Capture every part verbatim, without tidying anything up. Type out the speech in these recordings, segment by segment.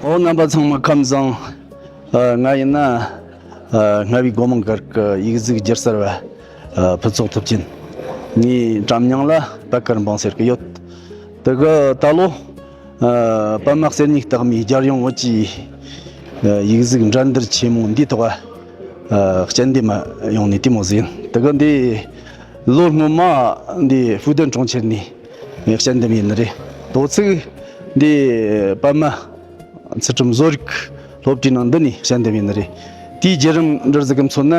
ཨོ། རྣམ་པ་ཚང་མ་ཁམས་བཟང་། ཨ། ང་ཡིན་ན། ཨ། རྔ་བའི་སྒོ་མང་སྒར་གྱི་ཡིག་གཟུགས་སྒྱུ་རྩལ་བ། ཨ། ཕུན་ཚོགས་ཐུབ་ཆེན། ངའི་འགྲམ་མྱིང་ལ་པད་དཀར་འབངས་ཟེར་གི་ཡོད། དེ་གི་ད་ལོ། ཨ། པདྨ་གསེར་ཉིས་རྟགས་མའི་རྒྱལ་ཡོངས་བོད་ཀྱི། ཨ། ཡིག་གཟུགས་འགྲན་བསྡུར་ཆེན་མོ་འདིའི་ཐོག་ཨ། དཔྱད་འདེམས་ཡོང་ནས་དེ་མོ་ཟིག་ཡིན། དེ་གི་འདི་ལོ་སྔོན་མ་འདི་ཧྥུའུ་ཏན་གྲོང་ཁྱེར་ནས་དཔྱད་འདེམས་ཡིན་ནི་རེད། དོ་ཚིགས་འདི་པདྨ་ཚུལ་ཁྲིམས་བཟོ་རིག་སློབ་གྲྭའི་ནང་འདི་ནས་དཔྱད་འདེམས་ཡིན་ནི་རེད། དེའི་བརྒྱུད་རིམ་འདྲ་ཟིག་གི་མཚོན་ན།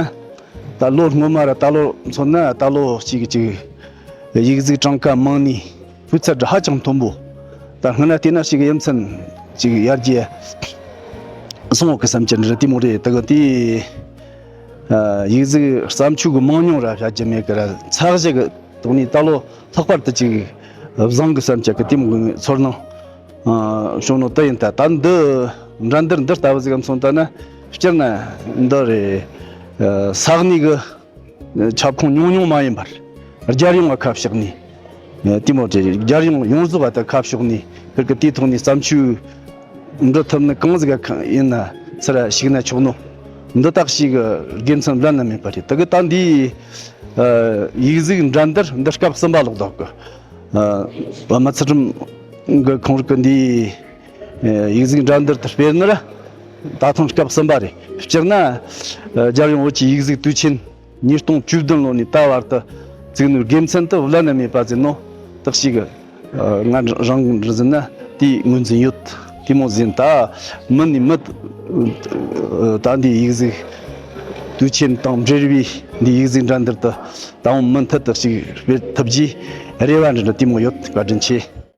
ད་ལོ་སྔོན་མ་ར་ད་ལོ་མཚོན་ན། ད་ལོ་གཅིག་གཅིག་ཡིག་གཟུགས་གྲངས་ཀ་མང་ནས་སྤུས་ཚད་ཧ་ཅང་མཐོན་པོ། ད་སྔོན་ན་བལྟས་ན་ཞིག་ཡ་མཚན་ཅིག་ཡར་རྒྱས་སོང་བ་གི་བསམ་འཆར་འདྲ་དེ་མོ་རེད། དེ་གི་དེ། ཨ། ཡིག་གཟུགས་བརྩམས་ཆོས་ཀྱི་མང་ཉུང་ར་བྱ་རྒྱུ་མེད་ཀི་ར། ཚད་གཞི་གི་ཐོག་ནས་ད་ལོ་ལྷག་པར་དུ་ཅིག་བཟང་གི་བསམ་འཆར་གི་དེ་མོ་གི་ཚོར་སྣང་། ཨ། བྱུང་ནོ་དེ་ཡིན། ད་ད་འདི་འགྲན་བསྡུར་འདི་ལྟ་བུ་ཟིག་གམ་སོང་ད་ན། སྤྱིར་ན་འདི་རེད། ཨ། ས་གནས་གི་ཁྱབ་ཁོངས་ཉུང་ཉུང་མ་ཡིན་པར་རྒྱལ་ཡོངས་ལ་ཁ་ཕྱོགས་ནས། ཨ། དེ་མོ་དེ་རྒྱལ་ཡོངས་ཡོངས་རྫོགས་ལ་ད་ཁ་ཕྱོགས་ནས་ཁིར་གི་དེའི་ཐོག་ནས་བརྩམས་ཆོས་འབྲི་ཐུབ་ནི་གང་ཟིག་ག་ཡིན་ན་ཚུར་ཞུགས་ན་ཆོག་ནོ། འདི་དག་ཞིག་གི་དགེ་མཚན་བླ་ན་མེད་པ་རེད། དེ་གི་ད་འདི། ཨ། ཡིག་གཟུགས་འགྲན་བསྡུར་འདི་སྐབས་གསུམ་པ་ལོག་འདུག་གི། ཨ། པདྨ་ཚུལ་ཁྲིམས་གི་ཁོང་རིག་གི་འདི། ཨ། ཡིག་གཟུགས་འགྲན་བསྡུར་དུ་སྤེལ་ནི་ར་ད་ཐེངས་སྐབས་གསུམ་པ་རེད། སྤྱིར་ན། ཨ། རྒྱལ་ཡོངས་བོད་ཀྱི་ཡིག་གཟུགས་དུས་ཆེན་ཉིས་སྟོང་བཅུ་བདུན་ལོ་ནས་ད་བར་དུ་བཙུགས་ནོ་དགེ་མཚན་དེ་བླ་ན་མེད་པ་ཟིག་ནོ། དག་ཞིག་གི། ཨ། ང་རང་གི་འདྲ་ཟིན་ན་དེའི་ངོས་འཛིན་ཡོད། དེ་མོ་ཟིན། ད་མི་ནས་མི། ཨ། ད་འདི་ཡིག་གཟུགས་དུས་ཆེན་དང་འབྲེལ་བའི་འདི་ཡིག་གཟུགས་འགྲན་བསྡུར་དུ་ད་འོང་མུ་མཐུད་དུ་ཞིག་སྤེལ་ཐུབ་རྒྱུའི་རེ་བ་འདྲ་འདྲ་དེ་མོ་ཡོད། བཀའ་དྲིན་ཆེ།